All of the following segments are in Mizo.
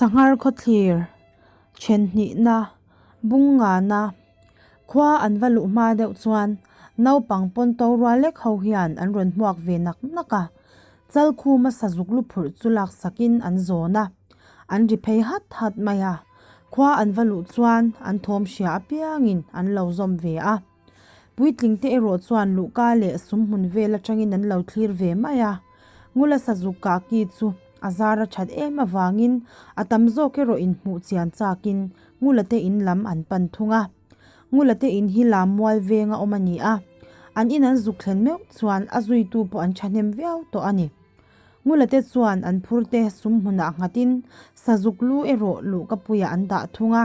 Sanghar khawthlir, Thenhnihna, Bungngana, Khua an va luh hma deuh chuan naupang pawn to rual lek ho hian an rawn hmuak ve nak nak a, Chalkhuma sazuk lu phurh chu laksakin an zawn a, an ri phei hat hat mai a, khua an va luh chuan an thawm hria apiangin an lo zawm ve a. Puitling te erawh chuan luhka leh sum hmun vel atangin an lo thlir ve mai a, Ngula sazuk kah ki chu a zar a that em avangin a tam zawk erawh inhmuh chian chakin Ngula te in lam an pan thung a. Ngula te in hi lam mual veng a awm a ni a, an in an zuk thlen meuh chuan a zuitu pawh an thahnem viau tawh a ni. Ngula te chuan an phur te sum hmunah nghatin sazuk lu erawh luhkapuiah an dah thung a.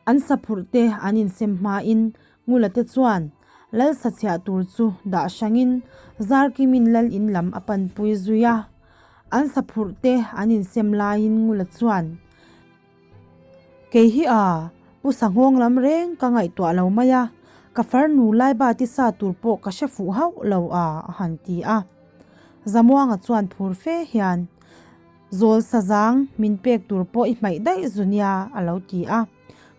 An saphurh te an insem hmain Ngula te chuan lal sachhiah tur chu dah hrangin Zarkimin lal in lam a panpui zui a. An saphurh te an insem laiin Ngula chuan, Kei hi a, Pu Sanghawng lam reng ka ngaihtuah lo mai a, ka farnu Laiba ti sa tur pawh ka hre fuh hauh lo a, a han ti a. Zamuanga chuan phur fe hian, Zawl sazang min pek tur pawh i hmaih daih zu nia, a lo ti a.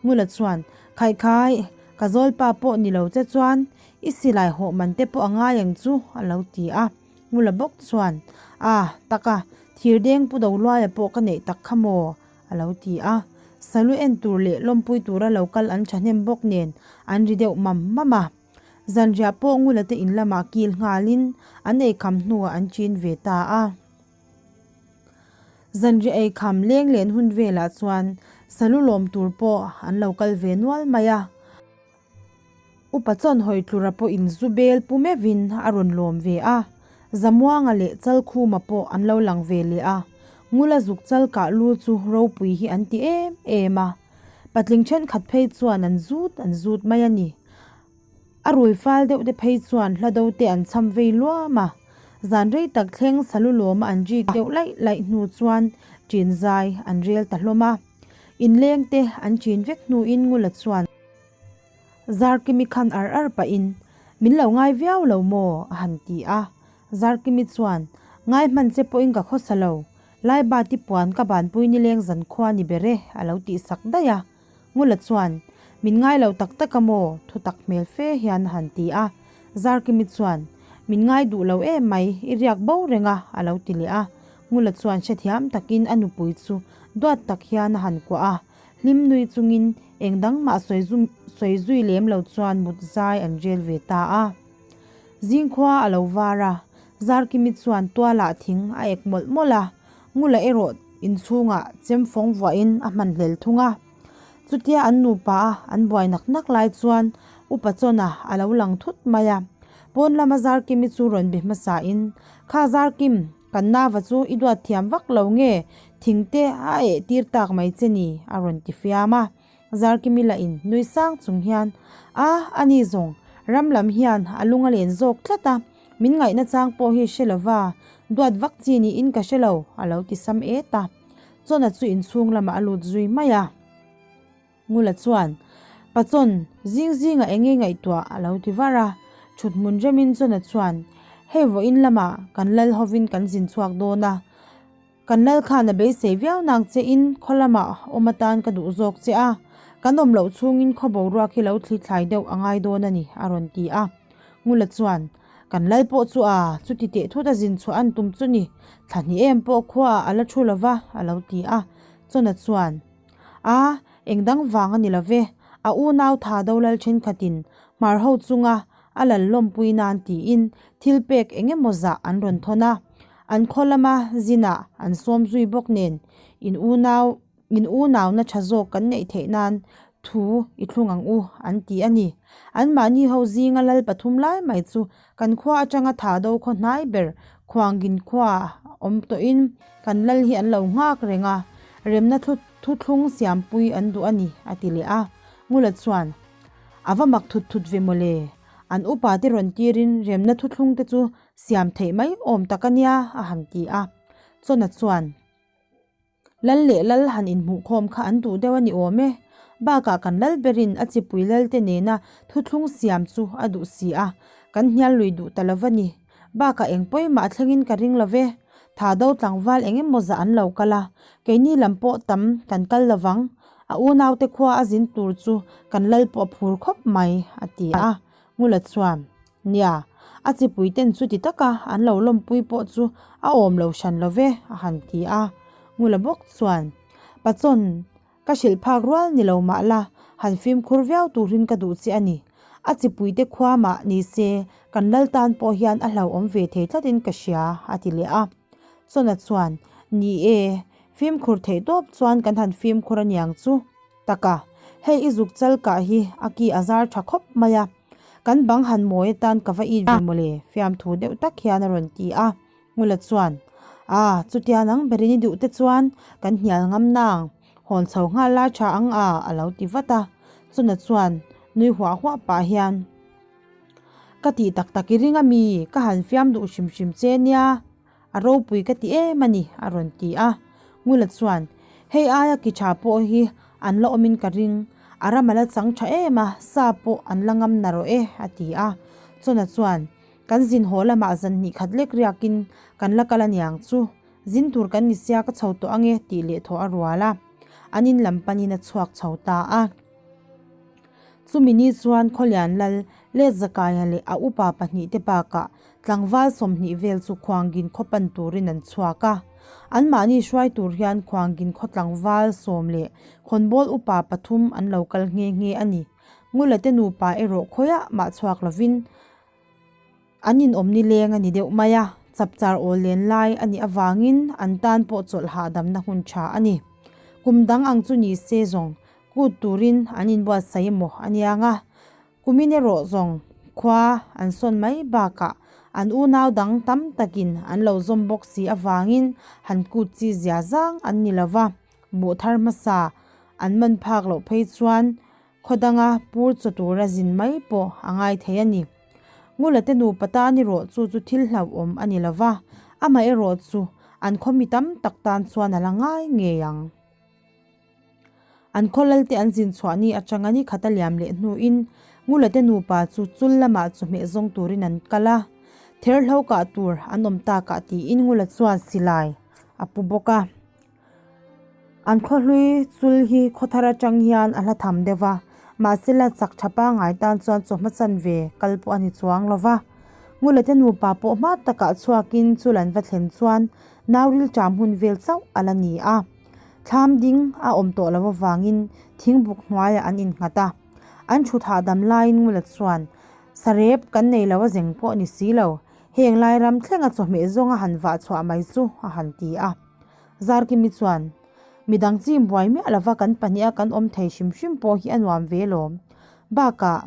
Ngula chuan, Khaikhai, ka zawlpa pawh ni lo che chuan i silai hawh man te pawh a ngai ang chu, a lo ti a. Ngula bawk chuan, A, taka, thirdeng pu do luaia pawh ka neih tak kha maw? a lo ti a. Salu en tur leh lawmpui tura lo kal an thahnem bawk nen an ri deuh mam mam a. Zanriah pawh Ngula te in lamah kil nghalin an eikham hnuah an chin ve ta a. Zanriah eikham leng len hun velah chuan salu lawm tur pawh an lo kal ve nual mai a. Upa chuan hawi tlura pawhin zu bel pu meuhin a rawn lawm ve a, Zamuanga leh Chalkhuma pawh an lo lang ve leh a, Ngula zuk chal kah lu chu ropui hi an ti em em a, patling thenkhat phei chuan an zut an zut mai a ni. A rui fal deuh te phei chuan hla do te an cham vei luam a, zan rei tak thleng salu lawma an rik deuh laih laih hnu chuan ṭin zai an rel ta hlawm a, inleng te an ṭin vek hnuin Ngula chuan. Zarkimi khan ar ar pahin, Min lo ngai viau lo maw? a han ti a. Zarkimi chuan, Ngai hman che pawhin ka khawsa lo. Laibati puan ka banpui nileng zankhua ni ber e, a lo tih sak daih a. Ngula chuan, Min ngai lo tak tak a maw? Thutak hmel fe hian a han ti a. Zarkimi chuan, Min ngai duh lo em mai, i riak bo reng a, a lo ti leh a. Ngula chuan hrethiam takin a nupui chu duat tak hian a han kuah a. Hlim nui chungin eng dang mah sawi zui lem lo chuan mut zai an rel ve ta a. Zingkhua a lo var a, Zarkimi chuan tualah thing a ek mawlh mawlh a, Ngula erawh inchhungah chemfawng vuahin a hman hlel thung a. Chutia an nupa a an buai nak nak lai chuan Upa Chawna a lo lang thut mai a. Pawn lama Zarkimi chu rawn be hmasain, Kha Zarkim, Kan nava chu i duat thiam vak lo nge thing te a eh tir tak mai che ni a rawn ti fiam a. Zarkimi lah in nui sang chung hian a a ni zawng ram lam hian a lung a len zawk tlat a, min ngaihna chang pawh hi hre lova duat vak chi niin ka hre lo a lo ti sam et a. Chawna chu inchhung lamah a lut zui mai a. Ngula chuan, Pachawn, zing zingah eng nge ngaihtuah? a lo ti var a. Thut hmun remin Chawna chuan, Hei vawiin lamah kan lal hovin kan zin chhuak dawn a. Kan lal khan a beisei viau nang che in khaw lamah awm atan ka duh zawk che a. Kan awm loh chhungin khaw boruak hi lo thli thlai deuh a ngai dawn a ni, a rawn ti a. Ngula chuan, Kan lal pawh chu a, chuti teh thut a zin chhuah an tum chu ni. Thla hnih em pawh khuaah a la thu lova, a lo ti a. Chawna chuan, A, eng dang vang a ni lo ve, a unau tha do lal thenkhatin hmar ho chunga a lal lawmpui nan tiin thil pek eng emaw zah an rawn thawn a, an khaw lama zinah an sawm zui bawk nen in unau in unauna tha zawk kan neih theih nan thu i thlung ang u an ti a ni. Anmahni ho zinga lal pathum lai mai chu kan khua atanga tha do khaw hnai ber Khuangin khua awm tawhin Kan lal hi an lo nghak reng a, remna thuthlung siampui an duh a ni, a ti leh a. Ngula chuan, A va mak thut thut ve mawle, an upa te rawn tirin remna thuthlung te chu siam theih mai awm tak a nia, a han ti a. Chawna chuan, Lal leh lal han inhmuhkhawm kha an duh deuh a ni awm e, bakah kan lal berin a chipui lal te nena thuthlung siam chu a duh si a, kan hnial lui duh ta lo va ni. Bakah eng pawimah a thlengin ka ring lo ve. Thado tlangval eng emaw zah an lo kal a, keini lam pawh tam kan kal lo vang. A unaute khua a zin tur chu kan lal pawh a phur khawp mai, a ti a. Ngula chuan, Nia, a chipui ten chuti taka an lo lawmpui pawh chu a awm lo hran lo ve, a han ti a. Ngula bawk chuan, Pachawn, Ka hrilh phak rual ni lo mah la, han fimkhur viau turin ka duh che a ni. A chipuite khua mah ni se, kan lal tan pawh hian a hlauhawm ve thei tlatin ka hria, a ti leh a. Chawna chuan, Ni e, fimkhur theih tawp chuan kan han fimkhur a niang chu. Taka, hei i zuk chal kah hi a ki a zar tha khawp mai a. Kan bang han mawi atan ka va it ve mawle, fiamthu deuh tak hian a rawn ti a. Ngula chuan, A, chutia nang berin i duh te chuan kan hnial ngam nang, hawn chho nghal lai tha ang a, a lo ti vat a. Chuna chuan nui huah huah pah hian, Ka tih tak tak i ring a mi, ka han fiam duh hrim hrim che nia, a ropui ka ti em a ni, a rawn ti a. Ngula chuan, Hei aia ki tha pawh hi an la awmin ka ring, a ram a la chang tha em a, sa pawh an la ngam na rawh e, a ti a. Chuna chuan, Kan zin haw lamah zan hnih khat lek riakin kan la kal aniang chu, zin tur kan ni sia ka chho tawh ange tih leh thaw a rual a, an in lam panin a chhuak chho ta a. Chumi ni chuan Khawlian Lal Letzakaia leh a upa pahnihte bakah tlangval 20 vel chu Khuangin khaw pan turin an chhuak a. Anmahni hruai tur hian Khuangin khaw tlangval sawm leh khawnbawl upa pathum an lo kal nghe nghe a ni. Ngulate nupa erawh khawiah mah chhuak lovin An inawm nileng a ni deuh mai a, chapchar awl len lai a nih avangin an tan pawh chawlh hahdamna hun tha a ni. Kum dang ang chu ni se zawng kut turin an inbuatsaih emaw a niang a, kumin erawh zawng khua an sawn mai bakah an unau dang tam takin an lo zawm bawk si avangin han kut chi zia zang an ni lo va, buh thar hmasa an man phak loh phei chuan Khaw danga pur chaw tura zin mai pawh a ngai thei a ni. Ngulate nupa tan erawh chu chu thil hlauhawm a ni lo va, amaherawh chu an khaw mi tam tak tan chuan a la ngai ngei ang. An khaw lalte an zin chhuah ni atanga ni khat a liam leh hnuin Ngulate nupa chu chul lamah chawhmeh zawng turin an kal a, therhlo kah tur an awm takah tiin Ngula chuan silai a pu bawk a. An khawhlui chul hi khawthar atang hian a hla tham deuh va, mahsela chak tha pangngai tan chuan chawhma chanve kal pawh a ni chuang lo va. Ngulate nupa pawh hma takah chhuakin chul an va thlen chuan nauril ṭam hun vel chauh a la ni a. Thlam ding a awm tawh loh avangin thingbuk hnuaiah an innghat a. An thut hahdam laiin Ngula chuan, Sarep kan nei lo a zeng pawh ni si lo, heng lai ram thlenga chawhmeh zawnga han vah chhuah mai chu a han ti a. Zarkimi chuan, Midang chim buai miah lova kan pahniha kan awm thei hrim hrim pawh hi a nuam ve lawm. Bakah,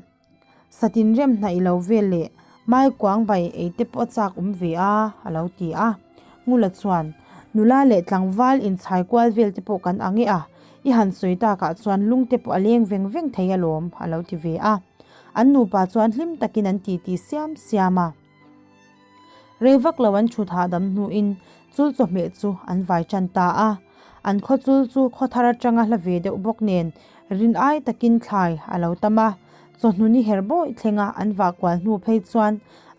satin rem hnaih lo vel leh mai kuang bai ei te pawh a chak awm ve a, a lo ti a. Ngula chuan, Nula leh tlangval inchhai kual vel te pawh kan ang e a, i han sawi takah chuan lung te pawh a leng veng veng thei alawm, a lo ti ve a. An nupa chuan hlim takin an titi siam siam a. Rei vak lo an thut hahdam hnuin chul chawhmeh chu an vai tan ta a. An khaw chul chu khaw thar atanga hla ve deuh bawk nen rin ai takin thlai a lo tam a. Chawhnu ni her bawih thlenga an vah kual hnu phei chuan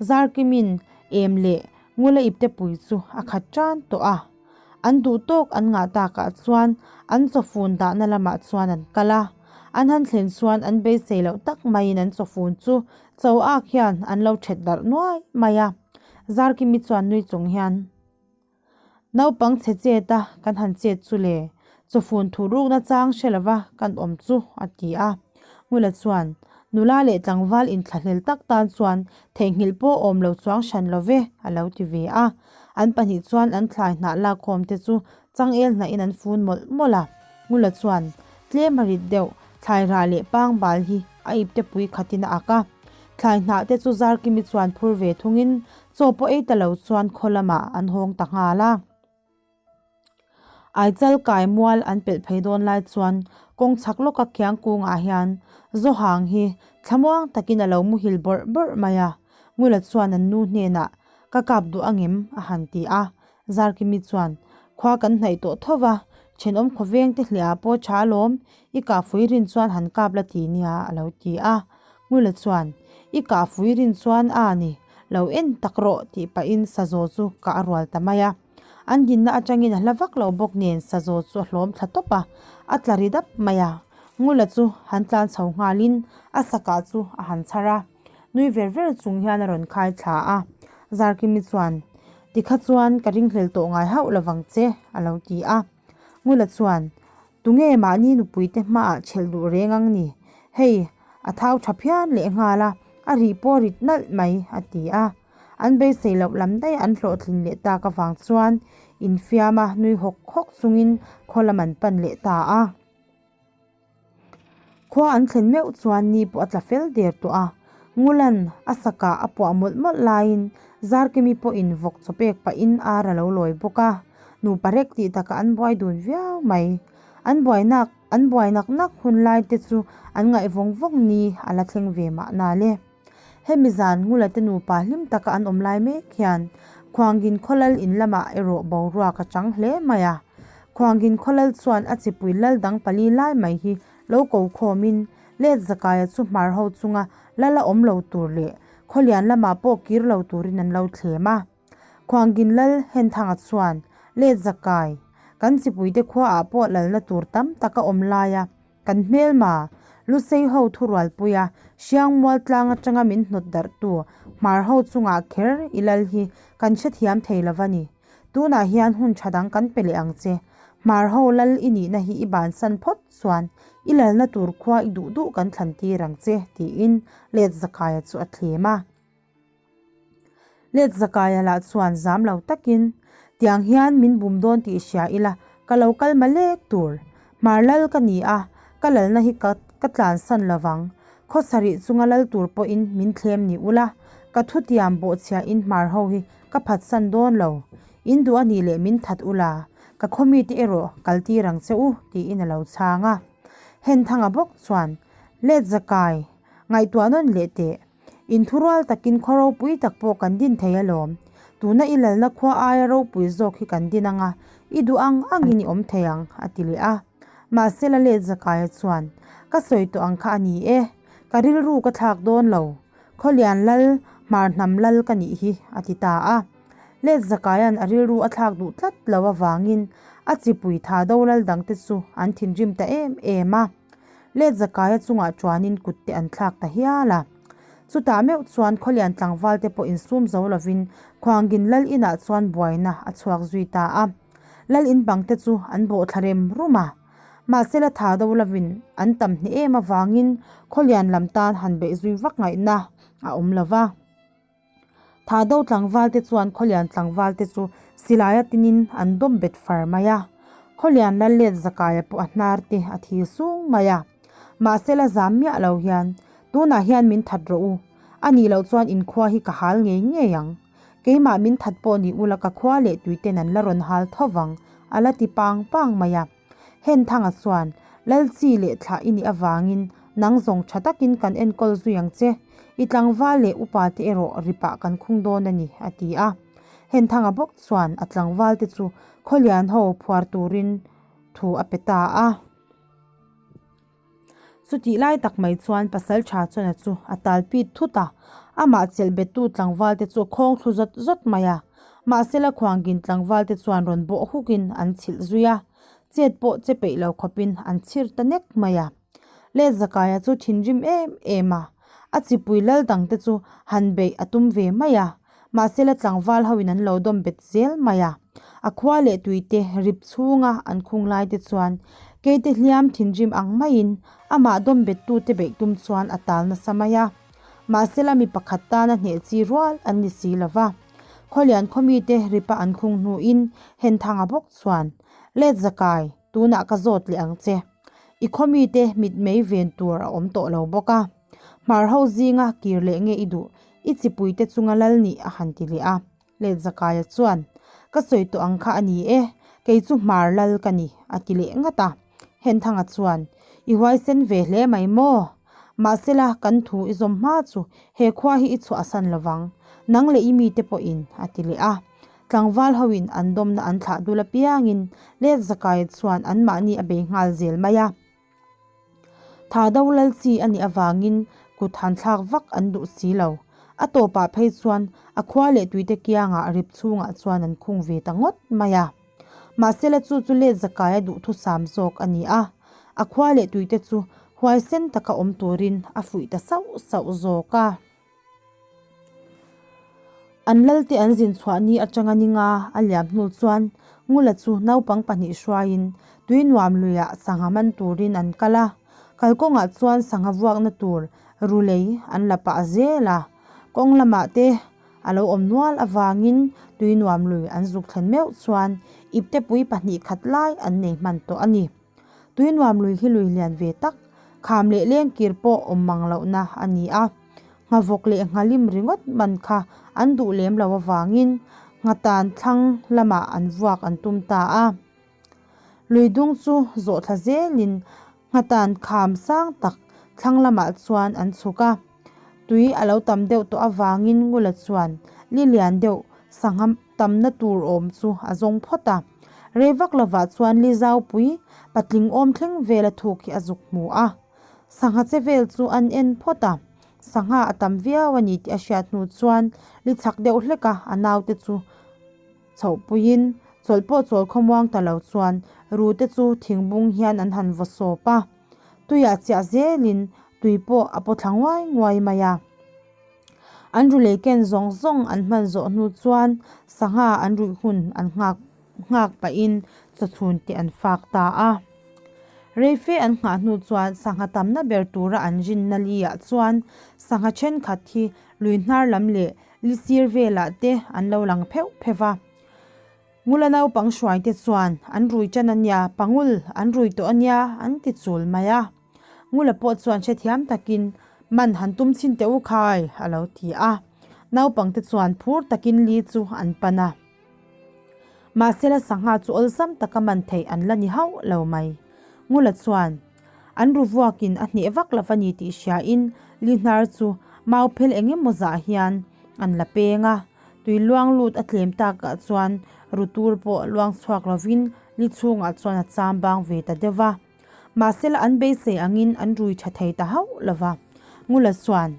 Zarkimin em leh Ngula iptepui chu a khat tan tawh a. An duh tawk an ngah takah chuan an chawfun dahna lamah chuan an kal a. An han thlen chuan an beisei loh tak maiin an chawfun chu cho ak hian an lo ṭhet darh nuai mai a. Zarkimi chuan nui chung hian, Naupang chhe chet a kan han chet chu le, chawfun thuh rukna chang hre lova kan awm chu, a ti a. Ngula chuan, Nula leh tlangval inthlahlel tak tan chuan theihnghilh pawh awm lo chuang hran lo ve, a lo ti ve a. An pahnih chuan an thlai hnah lakkhawm te chu changel hnahin an fun mawlh mawlh a. Ngula chuan, Tlem a rit deuh, thlai rah leh pangbal hi a ipte pui khatin a ak a. Thlai hnah te chu Zarkimi chuan phur ve thungin chaw pawh ei ta lo chuan khaw lamah an hawng ta nghal a. Aichal kai mual an pelh phei dawn lai chuan kawng chhak lawka khiang kungah hian Zohang hi thlamuang takin a lo muhil bawrh bawrh mai a. Ngula chuan an nu hnenah, Ka kap duh angem? a han ti a. Zarkimi chuan, Khua kan hnaih tawh tho va, thenawm khawveng te hliah pawh tha alawm, i kahfui rin chuan han kap la ti nia a lo ti a. Ngula chuan, I kahfui rin chuan a ni, lo en tak rawh tih pahin sazaw chu kah a rual ta mai a. An dinna atangin a hla vak lo bawk nen sazaw chu a hlawm thla tawp a, a tla ri dap mai a. Ngula chu han tlan chho nghalin a sakah chu a han chhar a, nui ver ver chung hian a rawn khai thla a. Zarkimi chuan, Tikha chuan ka ringhlel tawh ngai hauh lovang che, a lo ti a. Ngula chuan, Tunge mahni nupuite hmaah chhelh duh reng ang ni? Hei, a thau tha phian lehnghal a, a rih pawh rit nalh mai, a ti a. An beisei loh lam daih an hlawhtlin leh tak avang chuan infiama nui hawk hawk chungin khaw lam an pan leh ta a. Khua an thlen meuh chuan ni pawh a tla fel der tawh a, Ngulan a sakah a puah mawlh mawlh laiin Zarkimi pawhin vawk chaw pek pahin ar a lo lawi bawk a, nupa rek tih takah an buai dun viau mai. An buainak an buai nak nak hun lai te chu an ngaih vawng vawng ni a la thleng ve mahna le. Hemi zan Ngula te nupa hlim taka an awm lai mek hian Khuangin khawlal in lamah erawh boruak a chang hle mai a. Khuangin khawlal chuan a chipui lal dang pali lai mai hi lo ko khawmin let Zakaia chu hmar ho chunga lal a awm lo tur leh khawlian lamah pawh kir lo turin an lo thlem a. Khuangin lal Henthanga chuan let Zakai, kan chipuite khuaah pawh lalna tur tam tak a awm lai a, Kan hmelma, Lusei ho thurualpuia Hriangmual tlang atanga min hnawt darhtu Hmar ho chungah kher i lal hi kan hrethiam thei lo va ni. Tunah hian hun tha dang kan pe leh ang che. Hmar ho lal i nihna hi i bansan phawt chuan i lalna tur khua i duh duh kan thlan tir ang che, tiin Let Zakaia chu a thlem a. Let Zakaia lah chuan zam lo takin, Tiang hian min bum dawn tih hria ila, ka lo kal ma lek tur. Hmar lal ka ni a, ka lalna hi ka ka tlansan lovang. Khaw sarih chunga lal tur pawhin min thlem ni ula, ka thutiam bawhchhiahin hmar ho hi ka phatsan dawn lo. In duh a nih leh min that ula, ka khaw mite erawh kal tir ang che u, tiin a lo chhang a. Henthanga bawk chuan, Let Zakai, ngaihtuah nawn leh teh. Inthurual takin khaw ropui tak pawh kan din thei alawm. Tuna i lalna khua aia ropui zawk hi kan din anga, i duh ang angin i awm thei ang, a ti leh a. Mahse la let Zakaia chuan, Ka sawi tawh ang kha a ni e, ka rilru ka thlak dawn lo. Khawlian lal, hmar hnam lal ka nih hi, a ti ta a. Let Zakaia'n a rilru a thlak duh tlat lo avangin a chipui tha do lal dangte chu an thinrim ta em em a. Let Zakaia chungah chuanin kut te an thlak ta hial a. Chutah meuh chuan Khawlian tlangval te pawh insum zo lovin Khuangin lal inah chuan buaina a chhuak zui ta a. Lal in bang te chu an bawh thla rem rum a. Mahse la tha do lovin an tam hneh em avangin Khawlian lam tan han beih zui vak ngaihna a awm lo va. Tha do tlangval te chuan Khawlian tlangval te chu silai a tinin an dawm bet far mai a. Khawlian lal let Zakaia pawh a hnar te a thi sung mai a. Mahse la zam miah lo hian, Tunah hian min that rawh u, a nih loh chuan inkhua hi ka hal ngei ngei ang. Keimah min that pawh ni ula ka khua leh tuiten an la rawn hal tho vang, a la ti pang pang mai a. Henthanga chuan, Lal chi leh thlah i nih avangin nang zawng tha takin kan enkawl zui ang che, i tlangval leh upa te erawh ripah kan khung dawn a ni, a ti a. Henthanga bawk chuan a tlangval te chu khawlian ho phuar turin thu a pe ta a. Chutih lai tak mai chuan pasal tha chuan a chu a tal pit thut a, amah chelh bettu tlangval te chu a khawng thlu zawt zawt mai a. Mahsela khuangin tlangval te chuan rawn bawh hukin an chhilh zui a, chet pawh che peih lo khawpin an chhir ta nek mai a. Let Zakaia chu thinrim em em a, a chipui lal dang te chu han beih a tum ve mai a, Mahsela tlangval hoin an lo dawm bet zel mai a, a khua leh tuite rip chhunga an khung lai te chuan keite hliam thinrim ang maiin amah dawm bettute beih tum chuan a tal nasa mai a. Mahsela mi pakhat tana hneh chi rual an ni si lo va. Khawlian khawmite ripa an khung hnuin Henthanga bawk chuan, Let Zakai, tunah ka zawt leh ang che. I khawmite mitmei ven tur a awm tawh lo bawk a. Hmar ho zinga kir leh nge i duh, i chipuite chunga lal nih a han ti leh a. Let Zakaia chuan, Ka sawi tawh ang kha a ni e, kei chu hmar lal ka ni, a ti leh ngat a. Henthanga chuan, I huaisen ve hle mai maw? Mahsela, kan thu i zawm hma chu he khua hi i chhuahsan lovang, nang leh i mite pawhin, a ti leh a. Tlangval hoin an dawmna an thlah dul apiangin Let Zakaia chuan anmahni a bei nghal zel mai a. Tha do lal chi a nih avangin kut han thlak vak an duh si lo. A tawpah phei chuan a khua leh tuite kiangah rip chhungah chuan an khung ve ta ngawt mai a. Mahsela chu chu let zakaia duhthusam zawk a ni a, a khua leh tuite chu huaisen taka awm turin a fuih ta sauh sauh zawk a. An lalte an zin chhuah ni atanga ni nga a liam hnu chuan Ngula chu naupang pahnih hruaiin tui nuam luiah sangha man turin an kal a. Kalkawngah chuan sangha vuakna tur rulei an la pah zel a. Kawng lamah te a lo awm nual avangin tui nuam lui an zuk thlen meuh chuan iptepui pahnih khat lai an nei hman tawh a ni. Tui nuam lui hi lui lian ve tak, kham leh lengkir pawh awm mang lohna a ni a. Nghavawk leh nghalim ringawt man kha an duh lem lo avangin nghatan thlang lamah an vuak an tum ta a. Lui dung chu zawh thla zelin nghatan kham sang tak thlang lamah chuan an chhuk a. Tui a lo tam deuh tawh avangin Ngula chuan li lian deuh sangha tamna tur awm chu a zawng phawt a. Rei vak lovah chuan li zaupui patling awm thleng vela thuk hi a zuk hmu a. Sangha che vel chu an en phawt a, sangha a tam viau a ni tih a hriat hnu chuan li chak deuh hlek a, a naute chu chhohpuiin chawlh pawh chawl khawmuang ta lo chuan rute chu thingbung hian an han vaw sawp a. Tuiah chiah zelin tui pawh a paw thla nguai nguai mai a. An ru lei ken zawng zawng an hman zawh hnu chuan sangha an ruih hun an nghak nghak pahin chawchhun te an fak ta a. Reife an nghah hnu chuan sangha tamna ber tura an rinna liah chuan sangha thenkhat hi lui hnar lam leh li sir velah te an lo lang pheuh pheuh va. Ngula naupang hruaite chuan an rui tan a nia, pangul an rui tawh a nia an ti chul mai a. Ngula pawh chuan hrethiam takin man han tum chhin teh u khai a lo ti a. Naupangte chuan phur takin li chu an pan a. Mahsela sangha chu awlsam taka man theih an la ni hauh lo mai. Ngula chuan an ru vuakin a hneh vak lo a ni tih hriain li hnar chu mau phel eng emaw zah hian an la peng a. Tui luang lut a tlem takah chuan ru tur pawh luang chhuak lovin li chhungah chuan a cham bang ve ta deuh va. Mahsela an beisei angin an rui tha thei ta hauh lo va. Ngula chuan,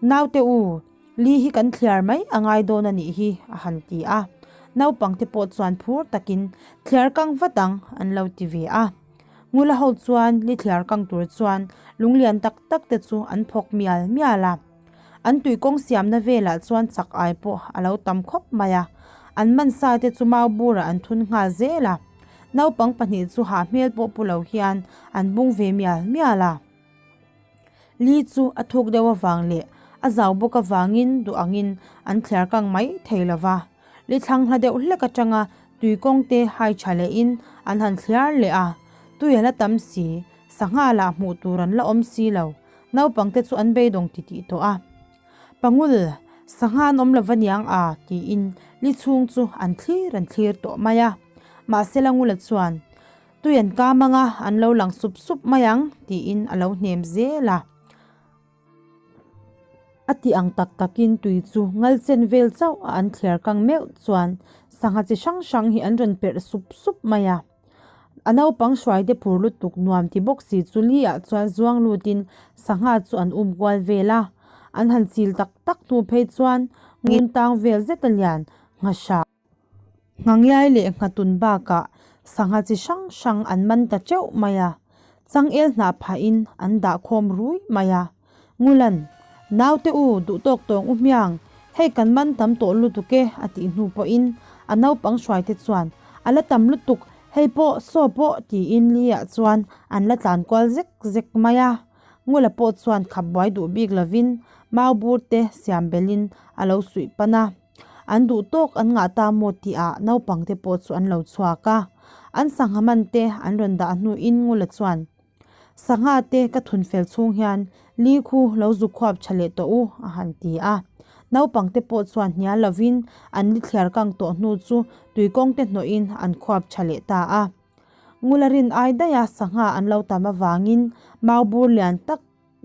Naute u, li hi kan thliar mai a ngai dawn a nih hi, a han ti a. Naupangte pawh chuan phur takin, Thliar kang vat ang, an lo ti ve a. Ngula ho chuan li thliar kang tur chuan lunglian tak tak te chu an phawk mial mial a. An tui kawng siamna velah chuan chak ai pawh a lo tam khawp mai a. An man sa te chu mau burah an thun nghal zel a. Naupang pahnih chu hah hmel pawh pu lo hian an bung ve mial mial a. Li chu a thuk deuh avang leh a zau bawk avangin duh angin an thliar kang mai thei lo va. Li thlang hla deuh hlek atanga tui kawng te hai tha lehin an han thliar leh a. Tui a la tam si, sangha lah hmuh tur an la awm si lo. Naupangte chu an beidawng titih tawh a. Pangul, sangha an awm lova niang a, tiin li chhung chu an thlir an thlir tawh mai a. Mahse Langula chuan, Tui an kam anga an lo lang sup sup mai ang, tiin a lo hnem zel a. A ti ang tak takin tui chu ngal chen vel chauh a an thliar kang meuh chuan sangha chi hrang hrang hi an rawn perh sup sup mai a. A naupang hruaite phur lutuk nuam ti bawk si chu li ah chuan zuang lutin sangha chu an um kual vel a. An han chil tak tak hnu phei chuan ngun tang vel zet a lian nghahrah. Nghangiai leh nghatun bakah sangha chi hrang hrang an man ta teuh mai a. Changel hnah phahin an dah khawm rui mai a. Ngulan, Naute u, duh tawk tawng u hmiang, hei kan man tam tawh lutuk e, a tih hnu pawhin a naupang hruaite chuan, A la tam lutuk, hei pawh, saw pawh, tiin Lia chuan an la tlan kual zek zek mai a. Ngula pawh chuan khap buai duh bik lovin mau bur te siam belhin a lo suih pan a. An duh tawk an ngah ta maw tihah naupangte pawh chu an lo chhuak a. An sangha man te an rawn dah hnuin Ngula chuan, Sangha te ka thun fel chhung hian li khu lo zuk khuap tha leh tawh u, a han ti a. Naupang te pawh chuan hnial lovin an li thliar kang tawh hnu chu tuikawng te hnawhin an khuap tha leh ta a. Ngula rin ai daiha sangha an lo tam avangin mau bur lian tak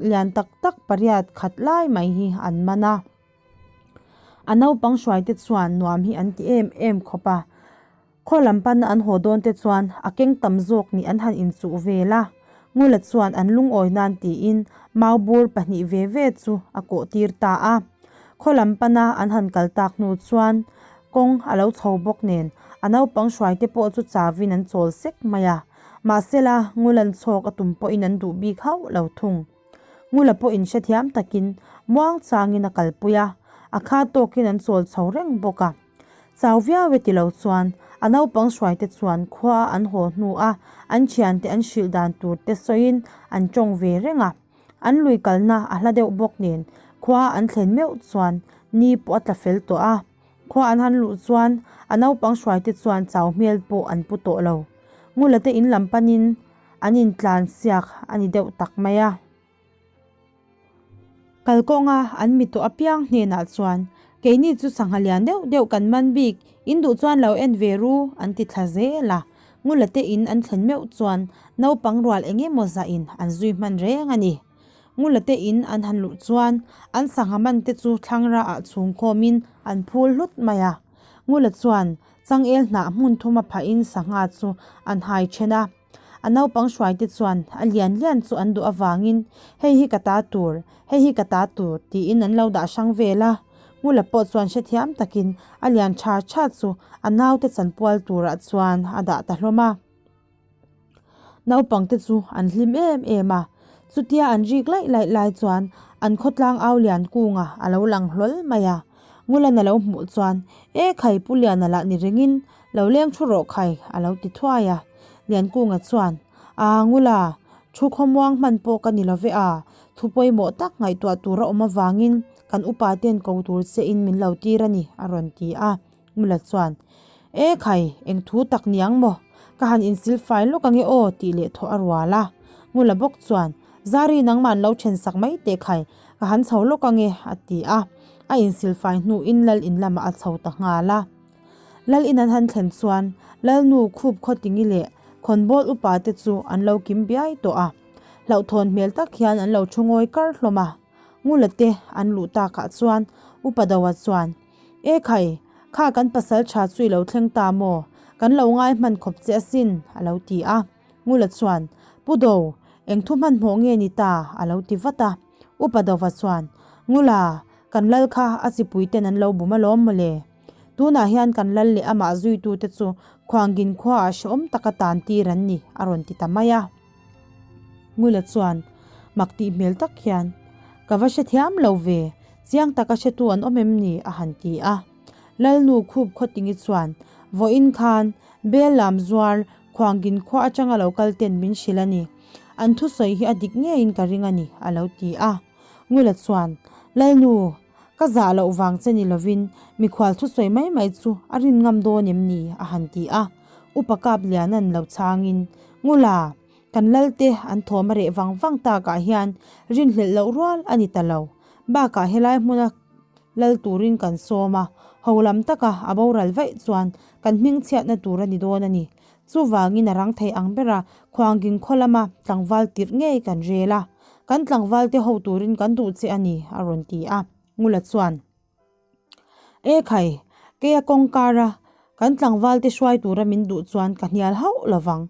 lian tak tak pariat khat lai mai hi an man a. A naupang hruaite chuan nuam hi an ti em em khawp a. Khaw lam pana an haw dawn te chuan a keng tam zawk nih an han inchuh vel a, Ngula chuan an lungawi nan tiin mau bur pahnih ve ve chu a kawh tir ta a. Khaw lam pana an han kal tak hnu chuan kawng a lo chho bawk nen a naupang hruaite pawh chu chauin an chawl sek mai a. Mahsela, Ngulan chhawk a tum pawhin an duh bik hauh lo thung. Ngula pawh inhrethiam takin muang changin a kalpui a, a kha tawkin an chawl chho reng bawk a. Chau viau e ti lo chuan a naupang hruaite chuan khua an haw hnu a an thiante an hrilh dan tur te sawiin an tawng ve reng a. An lui kalna a hla deuh bawk nen khua an thlen meuh chuan ni pawh a tla fel tawh a. Khua an han luh chuan a naupang hruaite chuan chau hmel pawh an pu tawh lo. Ngula te in lam panin an intlan siak a ni deuh tak mai a. Kalkawnga an mi tawh apiang hnenah chuan, Keini chu sangha lian deuh deuh kan man bik, in duh chuan lo en ve ru, an ti thla zel a. Ngula te in an thlen meuh chuan naupang rual eng emaw zah in an zui hman reng a ni. Ngula te in an han luh chuan an sangha man te chu thlangra ah chhungkhawm in an phul hlut mai a. Ngula chuan changel hnah hmun thum a phah in sangha chu an hai then a. A naupang hruaite chuan a lian lian chu an duh avangin hei hi ka ta tur, hei hi ka ta tur tiin an lo dah hrang vel a. Ngula pawh chuan hrethiam takin a lian tha tha chu a naute chanpual turah chuan a dah ta hlawm a. Naupangte chu an hlim em em a, chutia an rik laih laih lai chuan an khawtlang au lian kunga a lo lang hlawl mai a. Ngula'n a lo hmuh chuan, E khai Pu Liana lah ni rengin lo leng thu rawh khai a lo ti thuai a. Liankunga chuan, Aa Ngula, thu khawmuang hman pawh ka ni lo ve a, thu pawimawh tak ngaihtuah tur a awm avangin kan upa ten ko tur che in min lo tir a ni, a rawn ti a. Ngula chuan, E khai, eng thu tak niang maw? Ka han insil fai lawk ange aw, tih leh thawh a rual a. Ngula bawk chuan, Zari nangmah an lo then sak mai teh khai, ka han chho lawk ange, a ti a. A insil fai hnuin lal in lamah a chho ta nghal a. Lal in an han thlen chuan Lalnu khup khawtingi leh khawnbawl upa te chu an lo kim biai tawh a. Hlauhthawn hmel tak hian an lo thu ngawi kar hlawm a. Ngula te an luh takah chuan Upa Doa chuan, E khai, kha kan pasal tha chu i lo thleng ta maw? Kan lo ngai hman khawp che asin, a lo ti a. Ngula chuan, Pu Do, eng thu hmanhmawh nge ni ta? a lo ti vat a. Upa Dova chuan, Ngula, kan lal kha a chipui ten an lo bum alawm mawle. Tunah hian kan lal leh amah zuitute chu Khuangin khuaah hrehawm taka tan tir an ni, a rawn ti ta mai a. Ngula chuan mak tih hmel tak hian, Ka va hrethiam lo ve, chiang taka hretu an awm em ni? a han ti a. Lalnu khup khawtingi chuan, Vawiin khan Bel lam zuar Khuangin khua atanga lo kal ten min hrilh a ni. An thusawi hi a dik ngeiin ka ring a ni, a lo ti a. Ngula chuan, Lalnu, Ka zah loh vang che ni lovin mikhual thusawi mai mai chu a rin ngam dawn em ni? a han ti a. Upa Kapliana'n lo chhangin, Ngula, kan Lalte an thawm a reh vang vang takah hian rinhlelh loh rual a ni ta lo. Bakah helai hmuna lal turin kan sawm a, ho lam taka a boral vaih chuan kan hmingchhiatna tur a ni dawn a ni. Chuvangin a rang thei ang bera Khuangin khaw lama tlangval tirh ngei kan rel a, kan tlangval te ho turin kan duh che a ni, a rawn ti a. Ngula chuan, E khai, keia kawngkara kan tlangval te hruai tura min duh chuan ka hnial hauh lovang,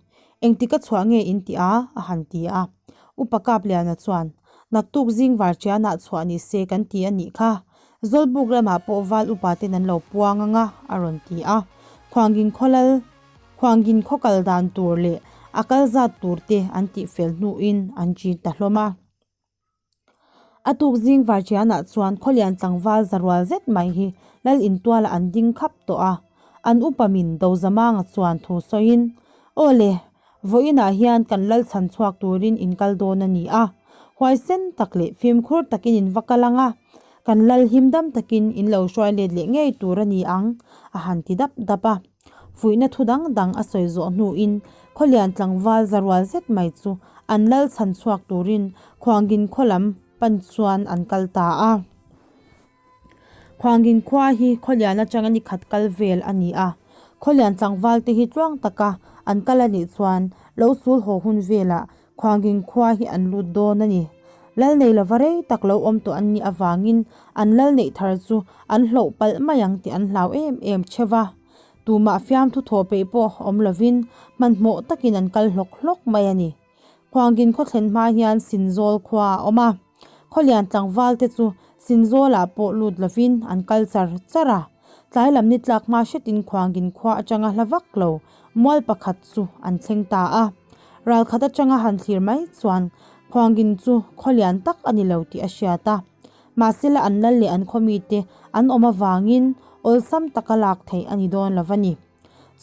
engtik a chhuah nge in ti a? a han ti a. Upa Kapliana chuan, Naktuk zing varṭianah chhuah ni se kan ti a nih kha, Zawlbuk lamah pawh val upa ten an lo puang anga, a rawn ti a. Khuangin khaw lal, Khuangin khaw kal dan tur leh a kal zat tur te an tih fel hnuin an ṭin ta hlawm a. A tuk zing varṭianah chuan khawlian tlangval za rual zet mai hi lal intualah an ding khap tawh a. An upa min Dozamanga chuan thu sawiin, Aw le, Vawiinah hian kan lal chhan chhuak turin in kal dawn a ni a, huaisen tak leh fimkhur takin in va kal ang a, kan lal him dam takin in lo hruai let leh ngei tur a ni ang, a han ti dap dap a. Fuihna thu dang dang a sawi zawh hnuin Khawlian tlangval za rual zet mai chu an lal chhan chhuak turin Khuangin khaw lam pan chuan an kal ta a. Khuangin khua hi Khawlian atanga ni khat kal vel a ni a, Khawlian tlangval te hi tluang taka an kal a nih chuan lo sul haw hun velah Khuangin khua hi an lut dawn a ni. Lal nei lova rei tak lo awm tawh an nih avangin an lal neih thar chu an hloh palh mai ang tih an hlau em em theuh va. Tumah fiamthu thawh peih pawh awm lovin hmanhmawh takin an kal hlawk hlawk mai a ni. Khuangin khaw thlen hma hian Sinzawl khua a awm a. Khawlian tlangval te chu Sinzawlah pawh lut lovin an kal char char a. Tlai lam ni tlak hma hretin Khuangin khua atanga hla vak lo mual pakhat chu an thleng ta a. Ral khat atanga han thlir mai chuan Khuangin chu khaw lian tak a ni lo tih a hriat a. Mahsela an lal leh an khaw mite an awm avangin awlsam taka lak theih a ni dawn lo va ni.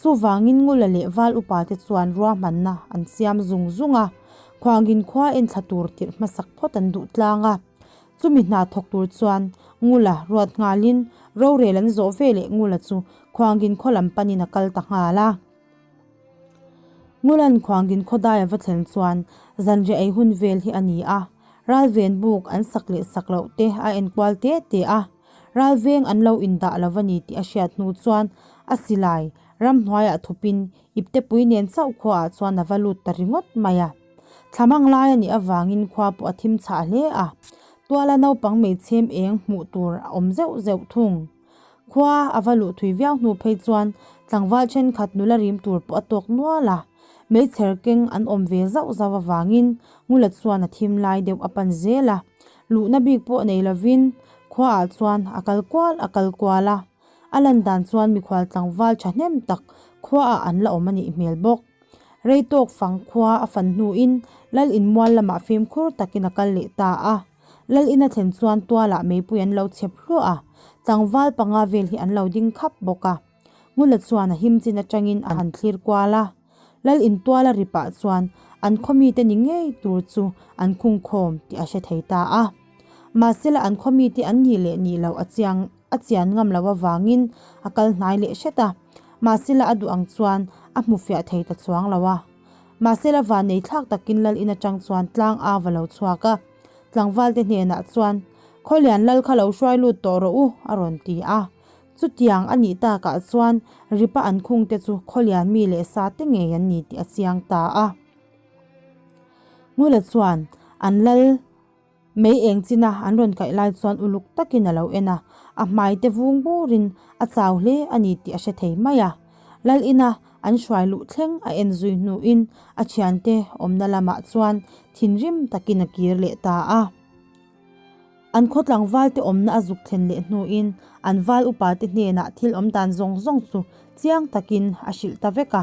Chuvangin Ngula leh Val upate chuan ruahmanna an siam zung zung a, Khuangin khua enthla tur tirh hmasak phawt an duh tlang a. Chumi hna thawk tur chuan Ngula ruat nghalin rorel an zawh ve leh Ngula chu Khuangin khaw lam panin a kal ta nghal a. Ngulan Khuangin khaw dai a va thlen chuan zanriah ei hun vel hi a ni a, ralven buk an sak leh sak loh te a enkual te te a. Ralveng an lo indah lo va ni tih a hriat hnu chuan a silai ramhnuaiah thupin iptepui nen chauh khuaah chuan a va lut ta ringawt mai a. Thlamang lai a nih avangin khua pawh a thim chhah hle a, tuala naupang meichhem eng hmuh tur a awm zeuh zeuh thung. Khua a va luh thui viau hnu phei chuan tlangval thenkhat nula rim tur pawh a tawk nual a, meichher keng an awm ve zauh zauh avangin Ngula chuan a thim lai deuh a pan zel a. Luhna bik pawh nei lovin khuaah chuan a kal kual a kal kual a, a lan dan chuan mikhual tlangval thahnem tak khuaah an la awm a nih hmel bawk. Rei tawk fang khua a fan hnuin Lal inmual lamah fimkhur takin a kal leh ta a. Lal ina thlen chuan tualah meipui an lo chep hluah a, tlangval panga vel hi an lo ding khap bawk a. Ngula chuan a him chin atangin a han thlir kual a. Lal intuala ri pah chuan an khaw mite ni ngei tur chu an khung khawm tih a hre thei ta a. Mahsela an khaw mite an nih leh nih loh a chiang a chian ngam loh avangin a kal hnai leh hret a. Mahsela a duh ang chuan a hmu fiah thei ta chuang lo a. Mahsela van nei thlak takin lal in atang chuan tlang a va lo chhuak a. Tlangvalte hnenah chuan, Khawlian lal kha lo hruai lut tawh rawh u, a rawn ti a. Chutiang a nih takah chuan ripa an khungte chu khawlian mi leh sa te ngei an ni tih a chiang ta a. Ngula chuan an lal mei eng china an rawn kaih lai chuan uluk takin a lo en a, a hmai te vung burin a chau hle a ni tih a hre thei mai a. Lal ina an hruai luh thleng a en zui hnuin a thiante awmna lamah chuan thinrim takin a kir leh ta a. An khaw tlangvalte awmna a zuk thlen leh hnuin an val upate hnenah thil awm dan zawng zawng chu chiang takin a hrilh ta vek a.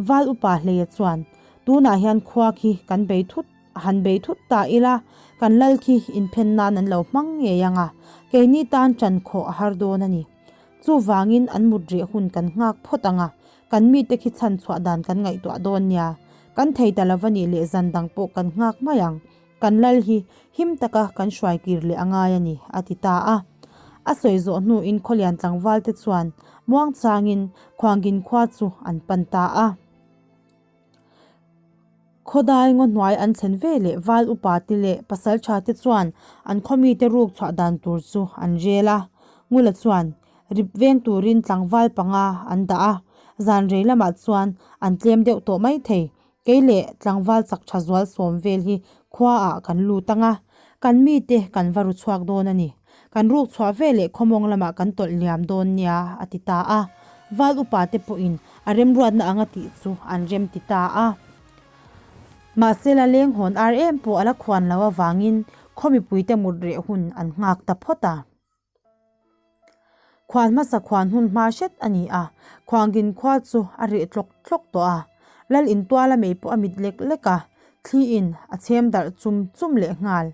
Val upa hleia chuan, Tunah hian khua khi kan bei thut, han bei thut ta ila, kan lal khi inphen nan an lo hmang ngei ang a, keini tan ṭan khawh a har dawn a ni. Chuvangin an mut reh hun kan nghak phawt ang a, kan mite khi chhan chhuah dan kan ngaihtuah dawn nia. Kan thei ta lova nih leh zan dang pawh kan nghak mai ang. Kan lal hi him taka kan hruai kir leh a ngai a ni, a ti ta a. A sawi zawh hnuin Khawlian tlangvalte chuan muangchangin Khuangin khua chu an pan ta a. Khawdai ngaw hnuai an thlen ve leh val upa te leh pasaltha te chuan an khaw mite ruk chhuah dan tur chu an rel a. Ngula chuan rip veng turin tlangval panga an dah a, zan rei lamah chuan an tlem deuh tawh maithei. Kei leh tlangval chak tha zual sawm vel hi khuaah kan lut ang a, kan mite kan va ru chhuak dawn a ni. Kan ruk chhuah ve leh khawmawng lamah kan tawlh liam dawn nia, a ti ta a. Val upa te pawhin a remruatna anga tih chu an rem ti ta a. Mahse la leng hawn ar em pawh a la khuan lo avangin khaw mipuite mut reh hun an nghak ta phawt a. Khuan hmasa khuan hun hma hret a ni a, Khuangin khua chu a reh tlawk tlawk tawh a. Lal intuala mei pawh a mit lek lek a, thliin a chhem darh chum chum leh nghal.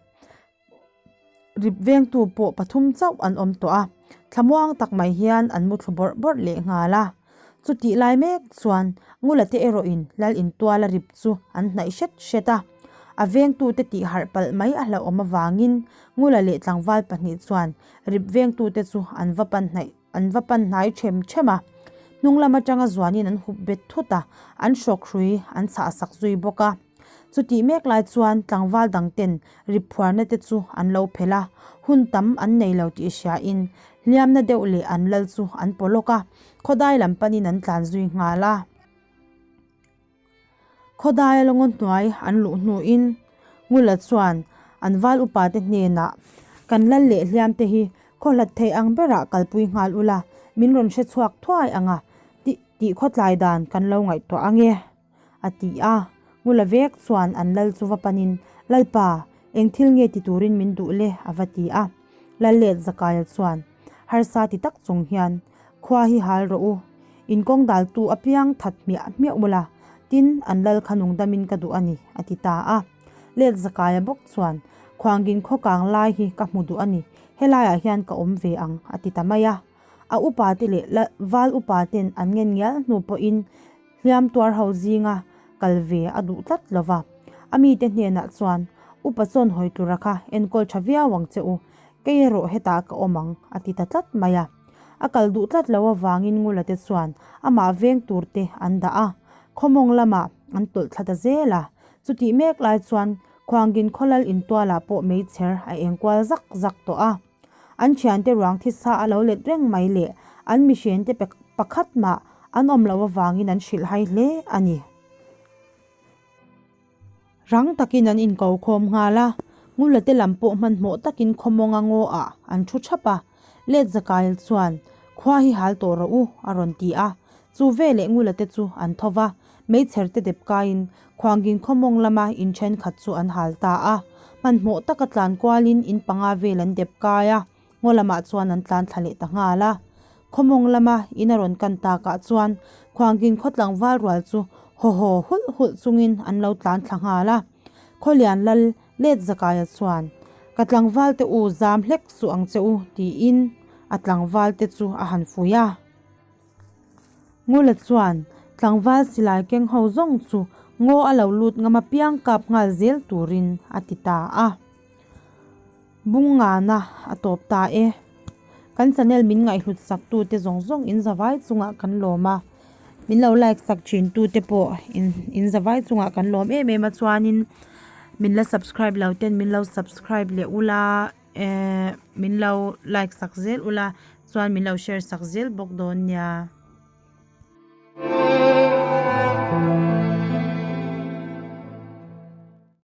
Rip vengtu pawh pathum chauh an awm tawh a, thlamuang tak mai hian an mu thlu bawrh bawrh leh nghal a. Chutih lai mek chuan Ngula te erawhin Lal intuala rip chu an hnaih hret hret a. A vengtute tih harh palh mai a hlauhawm avangin Ngula leh tlangval pahnih chuan rip vengtute chu an va pan hnaih an va pan hnai ṭhem ṭhem a. Hnung lam aṭanga zuanin an hup bet thut a, an hrawk hrui an chhah sak zui bawk a. Chutih mek lai chuan tlangval dang ten rip phuarna te chu an lo phelh a, hun tam an nei lo tih hriain hliamna deuh leh an lal chu an paw lawk a, khawdai lam panin an tlan zui nghal a. Khawdaia lawngaw hnuai an luh hnuin Ngula chuan an val upa te hnenah, Kan lal leh hliam te hi khaw hlat thei ang berah kalpui nghal ula, min rawn hre chhuak thuai ang a, tih khawtlai dan kan lo ngaihtuah ang e. A ti a, Ngula vek chuan an lal chu va panin, Lalpa, eng thil nge ti turin min duh le? a va ti a. Lallet Zakaia chuan harsa ti tak chung hian, Khua hi hal rawh u, in kawng daltu apiang that hmiah hmiah ula, tin, an lal kha nungdamin ka duh a ni, a ti ta a. Let Zakaia bawk chuan, Khuangin khaw kang lai hi ka hmu duh a ni, helaiah hian ka awm ve ang, a ti ta mai a. A upate leh val upaten an ngen ngial hnu pawhin hliam tuar ho zinga kal ve a duh tlat lo va. A mite hnenah chuan, Upa chawn hawi tura kha enkawl tha viau ang che u, kei erawh hetah ka awm ang, a ti ta tlat mai a. A kal duh tlat lo avangin Ngulate chuan amah veng turte an dah a, khawmawng lamah an tawlh thla ta zel a. Chutih mek lai chuan Khuangin khawlal intualah pawh meichher a eng kual zak zak tawh a. An thiante ruang thisa a lo let reng mai leh an mihrente pakhat mah an awm loh avangin an hrilh hai hle a ni. Rang takin an inko khawm nghal a, Ngulate lam pawh hmanhmawh takin khawmawnga ngaw ah an thu thap a. Let Zakail chuan, Khua hi hal tawh rawh u, a rawn ti a. Chu veleh Ngulate chu an tho va, meichher te dep kaiin Khuangin khawmawng lama in thenkhat chu an hal ta a. Hmanhmawh taka tlan kualin in panga vel an dep kai a, ngaw lamah chuan an tlan thla leh ta nghal a. Khawmawng lama in a rawn kan takah chuan Khuangin khaw tlangval rual chu haw haw hulh hulh chungin an lo tlan thla nghal a. Khawlian lal let Zakaia chuan, Ka tlangval te u zam hlek suh ang che u, tiin a tlangval te chu a han fuih a. Ngula chuan tlangval silai keng ho zawng chu ngaw a lo lut ngam apiang kap nghal zel turin a ti ta a. Bung ngana a tawp ta e. Kan channel min ngaihhlut sak tute zawng zawng in zavai chungah kan lawm a. Min lo like sak thin tute pawh in in zavai chungah kan lawm em em a chuanin min la subscribe lo ten min lo subscribe leh ula. Ehh min lo like sak zel ula chuan min lo share sak zel bawk dawn nia.